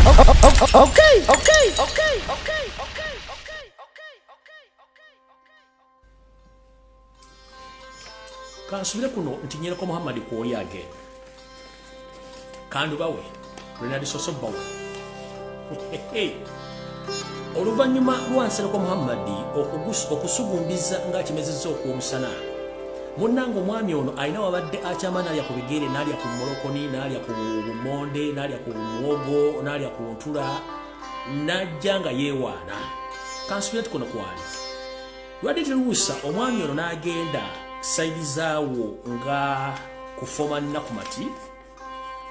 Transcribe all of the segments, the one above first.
Okay. Kansubire kuno nti Nyereko Muhammad kwoli again. Kandubawe Renard Soso Bawe. Oluvannyuma lwa Nsereko Muhammad okusugumbiza ng'akimezezza okw'omusana, munnange omwami ono alina wabadde akyama n'alya ku bigere, n'alya ku molokoni, n'alya ku bumonde, n'alya ku muwogo, n'alya ku ntula, n'ajja nga yeewaana. Kansubire nti kuno kwali lwadde teruusa omwami ono n'agenda side zaawo nga kufoma Nakumati.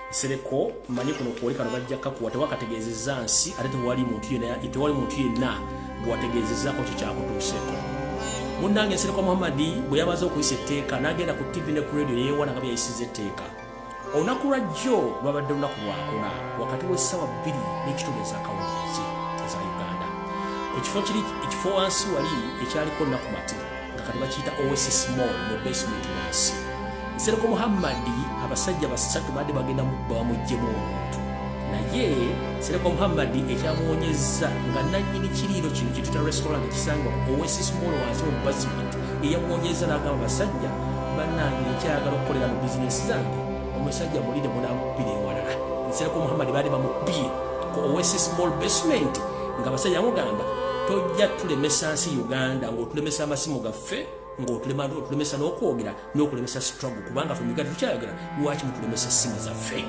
Nsereko, mmanyi kuno kwoli, kano bajja kakuwa, tewakategeezezza nsi, ate tewali muntu yenna gwewategeezezzaako kyo kyakutuuseeko. Munnange Nsereko Muhammadi bwe yamaze okuyisa etteeka n'agenda ku TV ne ku radio, yeewana nga byayisiza etteeka. Olunaku lwa jjo lwabadde lunaku lwakuna, wakati w'essaawa 2:15 ez'akawungeezi eza Uganda, ku kifo kiri ekifo wansi wali ekyaliko Nakumati, nga kati bakiyita Oasis Mall, mu basement wansi. Nsereko Muhammadi, abasajja basatu badde bagenda mubba bamuggyemu omuntu, naye Nsereko Muhammadi ekyamuwonyezza nga nannyini kiriiro kino kyetuta restaurant ekisangibwa ku Oasis Mall wansi mu basement eyamuwonyezza, n'agamba, "Basajja bannange, nkyayagala okukolera mu bizinesi zange, omusajja mulire munamubbira ewalala." Nsereko Muhammadi baali bamubbye ku Oasis Mall basement, nga abasajja bamugamba, "Tojja tulemesa nsi Uganda ng'otulemesa amasimu gaffe, ng'otulemesa n'okwogera n'okulemesa struggle, kubanga ffe Uganda tukyayogera. Lwaki mutulemesa essimu zaffe?"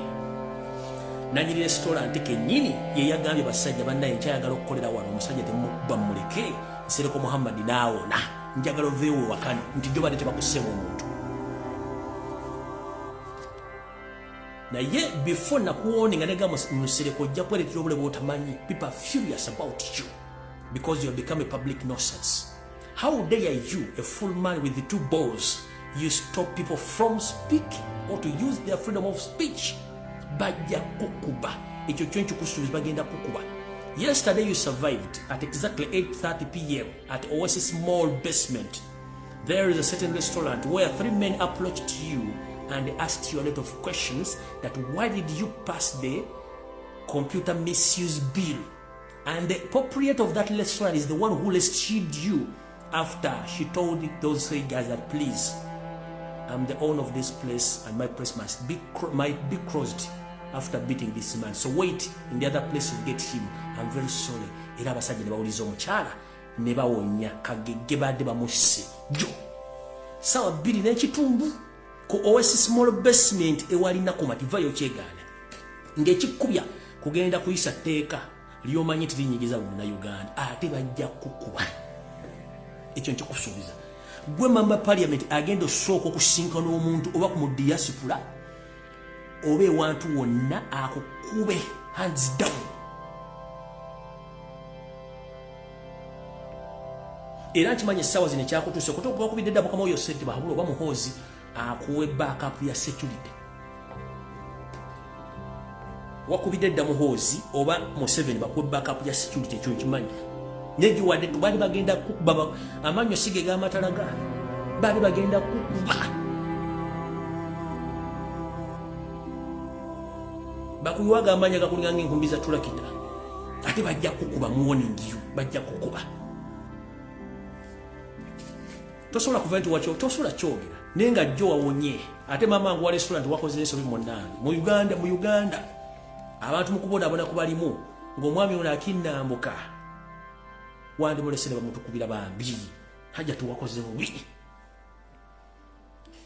Nanyini restaurant kennyini ye yagambye, "Basajja bannaye, nkyayagala okukolera wano, omusajja temukuba, mumuleke." Nsereko Muhammadi n'awona. Njagala oveewo ewakano nti jo badde tebakusseemu omuntu, naye before nakuwoninga nega Nsereko, ojja kwereetera obule bw'otamanyi. People are furious about you because you have become a public nuisance. How dare you, a full man with the two balls, you stop people from speaking or to use their freedom of speech? Bajja kukuba, ekyo kyo nkikusuubiza, bagenda kukuba. Yesterday you survived at exactly 8:30 p.m. at Oasis Mall basement. There is a certain restaurant where three men approached you and asked you a lot of questions, that why did you pass the computer misuse bill? And the proprietor of that restaurant is the one who rescued you after she told those three guys that, "Please, I'm the owner of this place and my place might be closed after beating this man. So wait in the other place to get him. I'm very sorry." Era abasajja ne bawuliza omukyala ne bawonya kagegge badde bamusse jo 2:15 ku Oasis Mall basement ewali Nakumati. Vayo kyegaana ng'ekikubya kugenda kuyisa tteeka lyomanyi tirinyigiza Uganda, ate bajja kukuba, ekyo nkikusuubiza. Gwe member parliament agenda osooka okusinkana omuntu oba ku mu diaspora oba ewantu wonna akukube hands down. Era nkimanyi essaawa zino ekyakutuuse okuba bakubidde dda mukama oyo sente bahabula oba Muhoozi akuwe backup ya security. Wakubidde dda Muhoozi oba Museveni bakuwe backup ya security, ekyo nkimanyi. Negiwadde baali bagenda kukuba, amannyo sige gamatalaga, baali bagenda kukuba, bakuyiwaga amanya gakulinga ngaenkumbi za tulakita, ate bajja kukuba. Warning you, bajja kukuba. Tosobola kuva nti wakyo tosobola kyogera, naye nga jjo wawonye. Ate mama ngu wa restaurant, wakoze ensobi munnange. Mu Uganda, mu Uganda abantu mukubonaabona kubalimu, ng'omwami ono akinnambuka wandimulese ne bamutukubira bambi. Hajja tuwakoze bubi.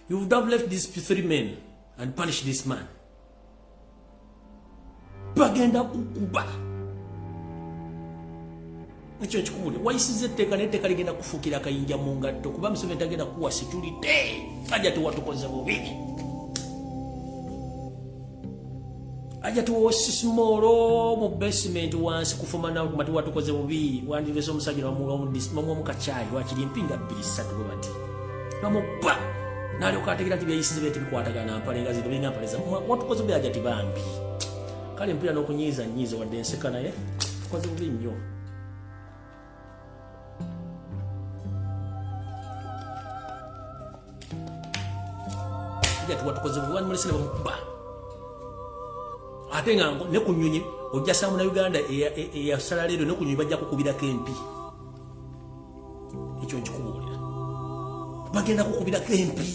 You would have left these three men and punish this man. Bagenda kukuba, ekyo nkikubulira. Wayisiza etteeka, naye etteeka ligenda kufuukira akayinja mu ngatto, kuba Museveni tagenda kuwa security. Ajja tuwatukoze bubi, ajja tuwa Oasis Mall mu basement wansi kufuma mati. Watukoze bubi, wandirese omusajja bamuwa mukacyayi wakiri empinga bbiri ssatu bwe bati bamuba, nalyoka ategeera nti byayisize bye tebikwatagana. Mpale nga zino biringa mpale za watukoze bubi, ajja tibambi. Kale mpira n'okunyiiza nyiiza wadde enseka, naye tukoze bubi nnyo. Ajja tuwatukoze bubi, wandimulese ne bamukuba, ate nga ne ku nnyonyi. Ojja sanga Munnayuganda eyasala leero nokunyonyi bajja kukubirako empi. Ekyo nkikubuulira, bagenda kukubirako empi.